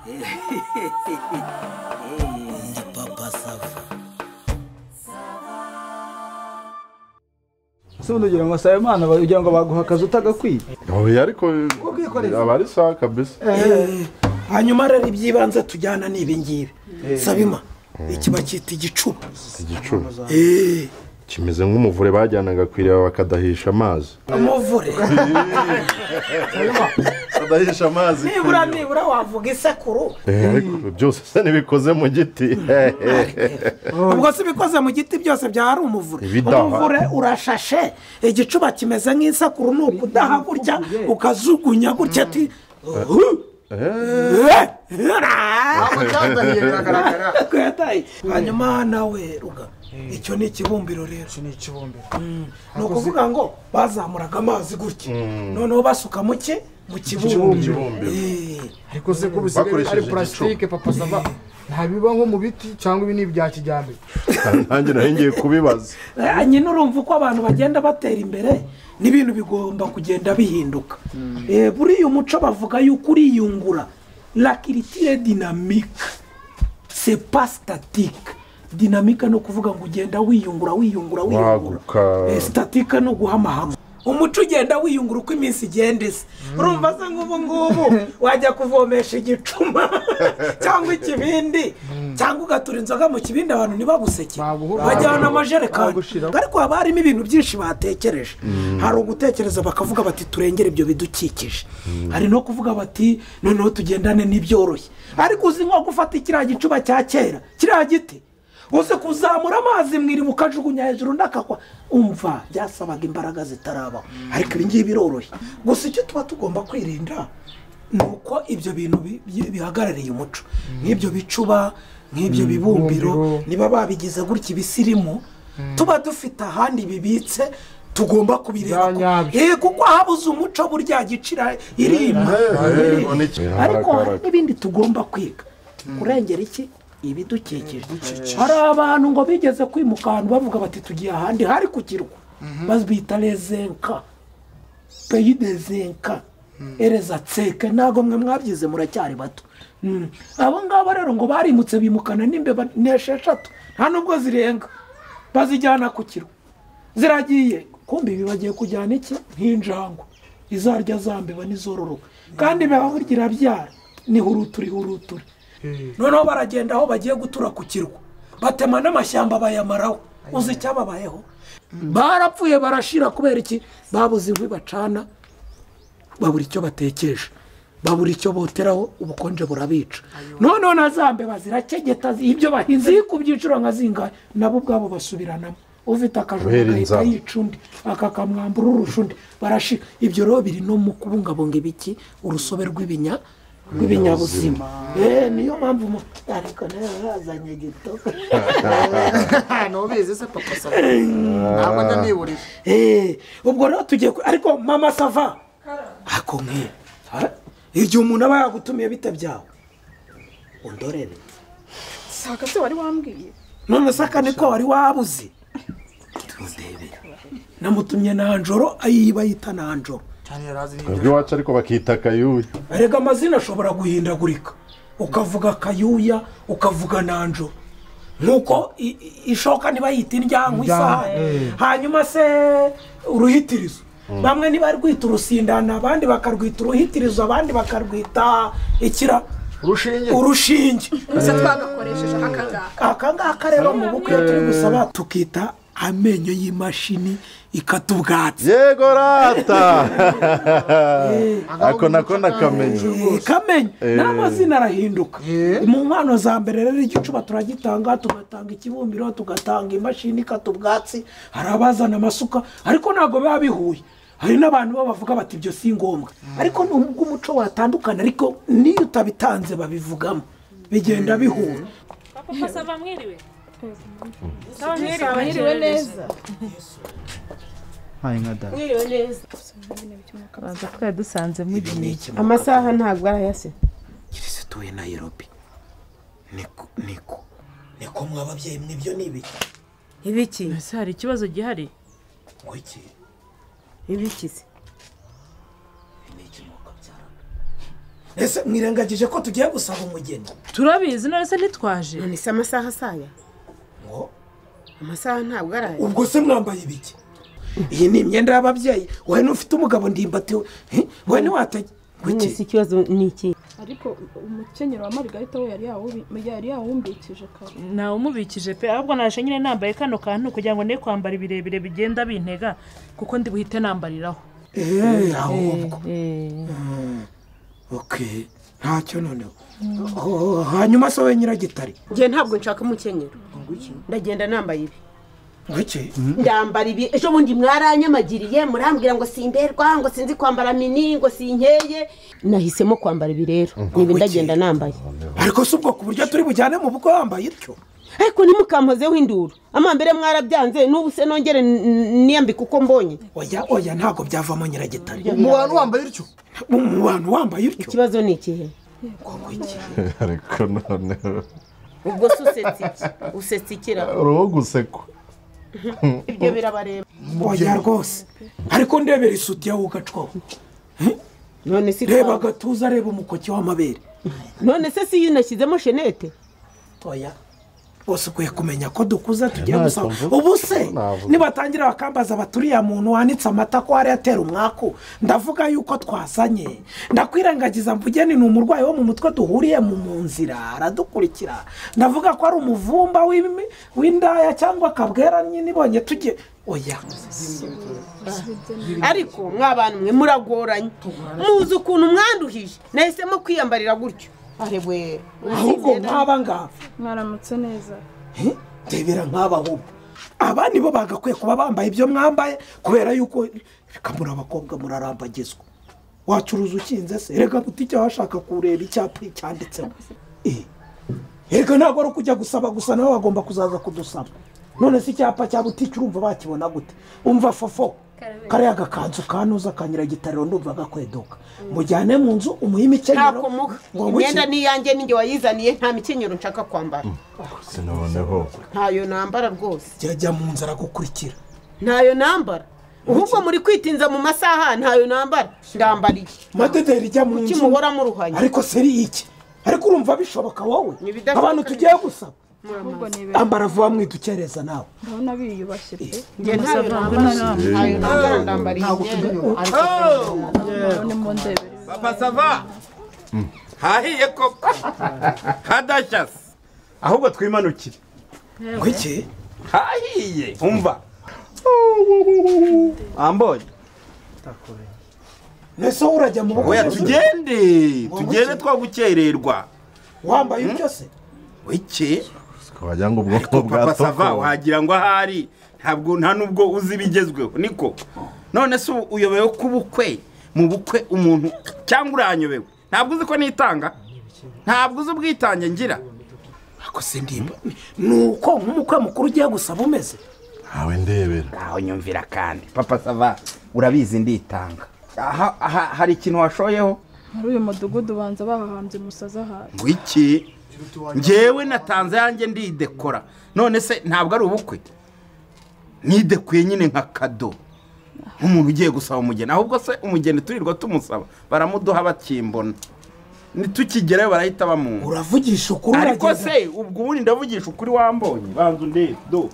Ndi Papa Sava. Se ugira ngo Nsabimana ugira ngo baguha akazi utagakwiye. Oya ariko abari sawa kabisa. Hanyuma rero ibyibanze tujyana ni ibi ngibi. Sabima iki bakita igicuba. Igicuba. Kimeze nk'umuvure bajyanaga kwireba bakadahisha amazi. Umuvure. Badahisha amazi. Nibura wavuga isekuru. Ariko byose se nibikoze mu giti. Ubwo se bikoze mu giti byose byari umuvure. Umuvure urashashe, igicuba kimeze nk'isekuru ni ukudaha gutya ukazugunya gutya ati hanyuma nawe ruga icyo ni ikibumbiro rero. Icyo ni ikibumbiro. Ni ukuvuga ngo bazamuraga amazi gutya noneho basuka muke mu kibumbiro. Ariko se ko bisigaye ari plastique Papa Sava ntabiba nko mu biti cyangwa ibi ni ibya kijyambere. Nanjye nari ngiye kubibaza. Nyine urumva uko abantu bagenda batera imbere n'ibintu bigomba kugenda bihinduka. Buriya umuco bavuga yuko uriyungura. La culture dynamique c'est pas statique. Dynamique no kuvuga ngo ugenda wiyungura wiyungura wiyungura. Statique no guhamahama. Umuco ugenda wiyungura uko iminsi igenda isa. Urumva se nk'ubu ngubu wajya kuvomesha igicuma cyangwa ikibindi cyangwa ugatura inzoga mu kibindi abantu ntibaguseke bajyana amajerekani. Ariko haba harimo ibintu byinshi batekereje. Hari ugutekereza bakavuga bati turengere ibyo bidukikije. Hari no kuvuga bati noneho tugendane n'ibyoroshye. Ariko uzi nko gufata kiriya gicuba cya kera kiriya giti uze kuzamura amazi mwiriba ukajugunya hejuru ndakakwa umva byasabaga imbaraga zitarabaho. Ariko ibi ngibi biroroshye. Gusa icyo tuba tugomba kwirinda ni uko ibyo bintu bihagarariye umuco nk'ibyo bicuba nk'ibyo bibumbiro niba babigize gutya ibisirimu tuba dufite ahandi bibitse tugomba kubireba kuko habuze umuco burya gicira irima. Ariko hari n'ibindi tugomba kwiga kurengera iki ibidukikije. Hari abantu ngo bigeze kwimuka ahantu bavuga bati tugiye ahandi hari ku kirwa bazbita lezenka pays des Zinka ereza tseke ntago mwe mwabyize muracyari bato. Abo ngabo rero ngo barimutse bimukana n'imbeba n'esheshatu nta nubwo zirenga bazijyana ku kirwa ziragiye kumbi ibi bagiye kujyana iki nk'injangwe izarya zambeba nizororoka kandi biba burya irabyara ni huruturi huruturi. Noneho baragenda aho bagiye gutura ku kirwa batema n'amashyamba bayamaraho. Uzi icyababayeho? Barapfuye barashira kubera iki? Babuze inkwi bacana, babura icyo batekesha, babura icyo boteraho, ubukonje burabica. Noneho na za mbeba zirakegeta ibyo bahinze zikubye inshuro nka zingahe nabo ubwabo basubiranamo. Ufite akajura agahita yica undi akakamwambura urusha undi barashira. Ibyo rero biri no mu kubungabunga ibiki urusobe rw'ibinyabuzima. Niyo mpamvu ariko narazanye gito. Nubizi se Papa Sava ntabwo ndaniburije. Ubwo rero tugiye ariko Mama Sava ako nki igihe umuntu aba yagutumiye bite byawe undorere saka se wari wambwiye none saka niko wari wabuze ndebe namutumye nanjoro ayiba yita nanjoro. Ubwo iwacu ariko bakita Kayuya. Erega amazina ashobora guhindagurika ukavuga Kayuya ukavuga nanjoro nkuko ishoka niba yita indyankwi isahani. Hanyuma se uruhitirizo bamwe niba rwita urusindana abandi bakarwita uruhitirizo abandi bakarwita ikira urushinge urushinge. Gusa twagakoresheje aka ngaka rero mu bukwe turi gusaba tukita amenyo y'imashini ikata ubwatsi. Yego rata. Ako nako nakamenye. Kamenye n'amazina arahinduka. Mu nkwano za mbere rero igicuba turagitanga tugatanga ikibumbiro tugatanga imashini ikata ubwatsi. Hari abazana amasuka ariko ntabwo biba bihuye. Hari n'abantu bavuga bati ibyo si ngombwa. Ariko nubwo umuco watandukana ariko niyo utabitanze babivugamo bigenda bihura. Papa Sava mwiriwe. Mwiriwe neza. Mwiriwe neza. Baza twari dusanze mugiye. Amasaha ntabwo arayase. Kirisitu we Nairobi. Niko niko. Niko mwababyeyi mwibyo ni ibiki? Ibiki? Ese hari ikibazo gihari? Iki? Ibiki se? Ni iki mukabyara? Ese mwirengagije ko tugiye gusaba umugeni? Turabizi none se ntitwaje. None se amasaha saya? Ngo amasaha ntabwo araye. Ubwo se mwambaye ibiki? Iyi ni imyenda y'ababyeyi. Wowe n'ufite umugabo ndimbati wowe ntiwatege. None se ikibazo ni iki? Ariko umukenyero wa Margarita we yari yawumbikije kare. Nawe umubikije pe, ahubwo naje nyine nambaye kano kantu kugira ngo ne kwambara ibirebire bigenda bintega kuko ndi buhite nambariraho. Ahubwo. Okay, ntacyo noneho. Hanyuma se we Nyiragitari? Ngiye ntabwo nshaka umukenyero. Ndagenda nambaye ibi. Ngiki? Ndambara ibi. Ejo bundi mwaranyamagiriye murambwira ngo simberwa, ngo sinzi kwambara mini, ngo sinkeye. Nahisemo kwambara ibi rero. Nibi ndagenda nambaye. Ariko se ubwo ku buryo turi bujyane mu bukwe wambaye ityo? Ariko nimukampozeho induru. Amambere mwarabyanze n'ubu se nongere niyambika uko mbonye. Oya oya ntabwo byavamo Nyiragitari. Mu bantu wambaye ityo? Mu bantu wambaye ityo? Ikibazo ni ikihe? Ngo iki? Ariko noneho ubwo se usetse iki? Usetse ikira? Uruhu gusekwa. Ibyo birabareba. Oya rwose. Ariko ndebera isutiya ugacwaho. None se reba agatuza, reba umukoki w'amabere. None se si yinashyizemo shenete? Oya. Bose ukwiye kumenya ko dukuza tugiye gusaba. Ubu se nibatangira bakambaza baturiya muntu wanitse amata ko ari atera umwaku, ndavuga yuko twasanye. Ndakwirengagiza mvuge ni umurwayi wo mu mutwe duhuriye mu nzira aradukurikira. Ndavuga ko ari umuvumba w'indaya cyangwa kabwera nyine ibonye tujye. Oya. Ariko mwabantu mwe muragoranye. Muzi ukuntu mwanduhije. Nahisemo kwiyambarira gutyo. Arebwe ahubwo nk'aba ngaba mwaramutse neza. Ndebera nk'aba ahubwo aba nibo bagakwiye kuba bambaye ibyo mwambaye kubera yuko muri abakobwa murarambagizwa. Wacuruza ukinze se? Reka butike washaka kureba icyapa cyanditseho. Reka ntabwo ari ukujya gusaba gusa, nawe bagomba kuzaza kudusaba. None se icyapa cya butike urumva bakibona gute? Umva fofo kariya gakanzu kanuza ka Nyiragitariro ndumva gakweduka. Mujyane mu nzu umuhe imikenyero. Imyenda ni iyanjye ninjye wayizaniye, nta mikenyero nshaka kwambara. Sinoneho ntayo nambara rwose. Jya mu nzu aragukurikira. Ntayo nambara. Ahubwo muri kwitinza mu masaha ntayo nambara. Ndambariye. Madederi jya mu nzu. Kuki muhora muruhanye? Ariko seri iki? Ariko urumva bishoboka wowe? Abantu tugiye gusaba. Ambara vuba mwidukereza nawe. Ndabona biyubashye pe. Nge ntayo nambara. Ntayo nambara ndambariye. Papa Sava. Hahiye koko. Hadashas. Ahubwo twimanukire. Ngiki? Hahiye. Umva. Ambonye. Nese urajya mu bukwe? Oya tugende. Tugende twagukererwa. Wambaye ibyo se? Iki? Wagira ngo ubwoko bwa Papa Sava wagira ngo ahari ntabwo nta nubwo uzi ibigezweho niko. None se uyobewe ku bukwe mu bukwe umuntu cyangwa uranyobewe? Ntabwo uzi ko nitanga? Ntabwo uzi ubwitange ngira? Ako se ndimba nuko nk'umukwe mukuru ugiye gusaba umeze. Awe ndebera. Aho nyumvira kandi Papa Sava urabizi nditanga. Aha hari ikintu washoyeho? Muri uyu mudugudu banza bahahambye umusaza ahari. Ngiki? Njyewe natanze yanjye ndidekora. None se ntabwo ari ubukwe? Nidekuye nyine nka kado nk'umuntu ugiye gusaba umugeni. Ahubwo se umugeni turirwa tumusaba baramuduha bakimbona, nitukigerayo barahita bamunga. Uravugisha ukuri. Ariko se ubwo ubundi ndavugisha ukuri wambonye? Banza undebe do.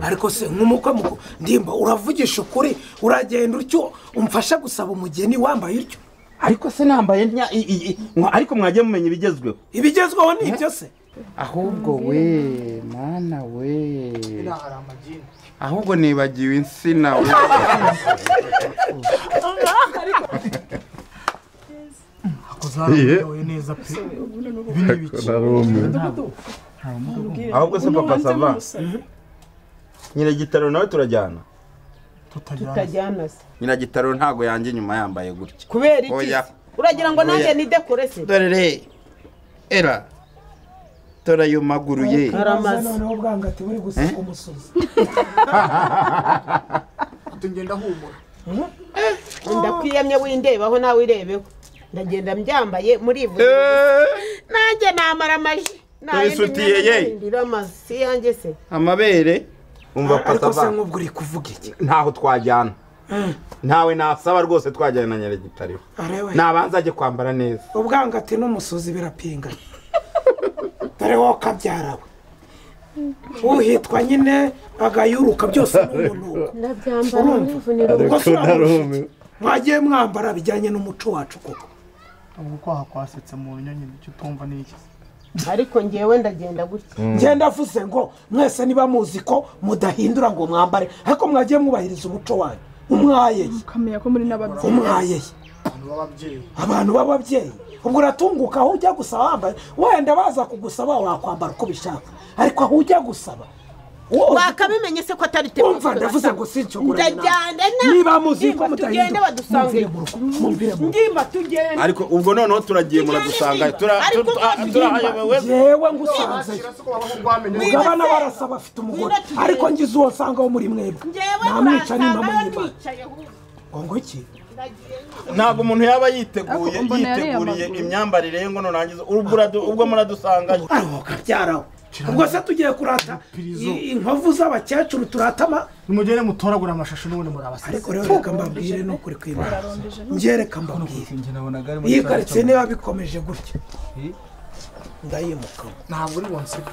Ariko se nk'umukwe mukuru ndimba uravugisha ukuri, uragenda utyo umfasha gusaba umugeni wambaye utyo? Ariko se nambaye ariko mwagiye mumenya ibigezweho. Ibigezweho ni ibyo se? Ahubwo we mana we, ahubwo nibagiwe insina we. Ahubwo se Papa Sava Nyiragitaro nawe turajyana? Tutajyana se. Nyiragitaro ntago yanjye nyuma yambaye gutya. Kubera iki? Uragira ngo nanjye nidekore se? Dore re. Era. Dore ayo maguru ye. Aramaze. Noneho bwangati buri gusiga umusozi. Tugenda humura. Ndakwiyamye windebaho nawe irebeho. Ndagenda mbyambaye muri ivu. Nanjye namara amaji. Nayo ye. Ndamasi yanjye se. Amabere. Umva Papa Sava. Ariko se nk'ubwo uri kuvuga iki? Ntaho twajyana. Ntawe nasaba rwose twajyana na Nyiragitariro. Nabanza ajye kwambara neza. Ubwangati n'umusuzi birapinganye. Dore wowe kabyarawe. Uhitwa nyine agayuruka byose n'umunuko. Ndabyambara n'ivuniro. Mwagiye mwambara bijyanye n'umuco wacu koko. Ubwo kwaha kwasetse mu nyine icyo utumva ni iki? Ariko ngewe ndagenda gutya. Ngenda avuze ngo mwese niba muzi ko mudahindura ngo mwambare, ariko mwagiye mwubahiriza umuco wanyu. Umwayeye. Ukamenya ko muri n'ababyeyi. Umwayeye. Abantu b'ababyeyi. Ubwo uratunguka aho ujya gusaba wambaye, wenda baza kugusaba wakwambara uko bishaka. Ariko aho ujya gusaba wakabimenye se ko atari te. Umva ndavuze ngo sinshobora. Niba muzi ko mudahindura ndimba tugende. Ariko ubwo noneho turagiye muradusanga turahayobewe. Yewe ngusanze mugabana barasaba afite umugore, ariko ngize uwo nsanga wo muri mwebwe namwica n'impamo y'Imana. Ngo iki? Ntabwo umuntu yaba yiteguye yiteguriye imyambarire ye ngo nurangiza ubwo muradusanga. Aho kabyaraho. Ubwo se tugiye kurata inkovu z'abakecuru turatama. Nimugere mutoragura amashashi n'ubundi murabasasa. Ariko rero reka mbabwire no kuri kwimana. Ngiye reka mbabwire. Iyi karitsiye niba bikomeje gutya ndayimuka. Ntabwo uri bonseka.